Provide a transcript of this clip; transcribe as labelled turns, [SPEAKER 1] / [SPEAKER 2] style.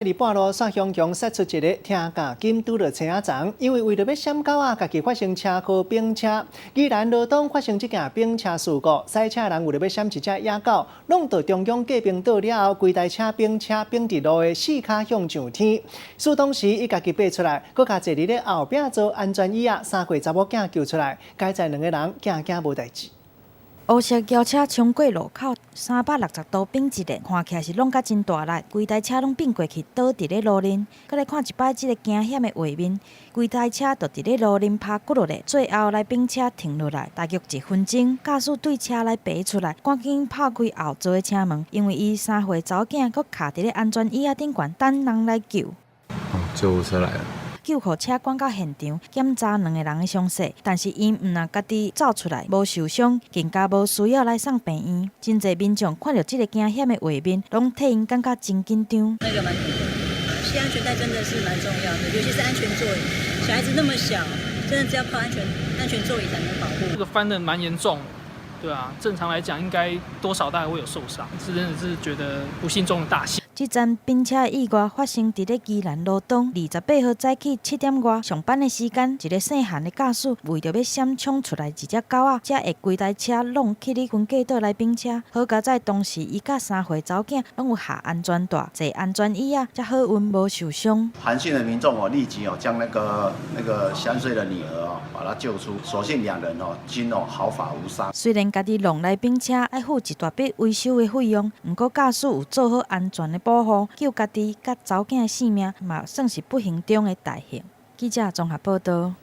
[SPEAKER 1] 佇半路煞雄雄殺出一个聽甲緊拄著車仔叢，因為為著欲閃狗仔，家己發生車禍反車。宜蘭羅東發生這件反車事故，駛車人為著欲閃一隻野狗，弄到中央過爿道了後，規台車反車反佇路的四跤向上天。事當時伊家己爬出來，閣共坐佇咧後壁座安全椅仔三歲查某囝救出來，佳哉兩个人驚驚無代誌。
[SPEAKER 2] 烏色轎車衝過路口，360度反一輪，看起來是挵甲真大力，規台車攏反過去倒佇咧路面。閣來看一擺這个驚險的畫面，規台車就佇咧路面趴骨落來，最後來反車停落來，大約一分鐘，駕駛對車內爬出來，趕緊拍開後座的車門，因為伊三歲查某囝閣卡佇咧安全椅仔頂懸，等人來救。
[SPEAKER 3] 哦，救護車來了。
[SPEAKER 2] 救護車趕到現場檢查兩个人的傷勢，但是𪜶毋但家己走出來無受傷，更加無需要來送病院。真濟民眾看著這个驚險的畫面，攏替𪜶感覺真緊張。
[SPEAKER 4] 那個蠻恐怖，繫安全帶真的是蠻重要的，尤其是安全座椅。小孩子那麼小，真的只要靠安全座椅才能保護。
[SPEAKER 5] 這個翻得蠻嚴重，對啊，正常來講應該多少大概會有受傷，是真的是覺得不幸中的大幸。
[SPEAKER 2] 這樁反車意外發生佇咧宜蘭羅東28號早起7點外上班的時間，一个姓韓的駕駛為著欲閃衝出來一隻狗仔，才會規台車挵去咧分隔島來反車。好佳哉當時伊佮三歲查某囝攏有繫安全帶，坐安全椅仔，才好運無受傷。
[SPEAKER 6] 韓姓的民眾哦，立即哦將那個3歲的女兒哦，把她救出，所幸兩人哦均哦毫髮無傷。
[SPEAKER 2] 雖然家己挵來反車愛付一大筆維修的費用，毋過駕駛有做好安全的保護，救家己佮查某囝的性命，嘛算是不幸中的大幸。記者綜合報導。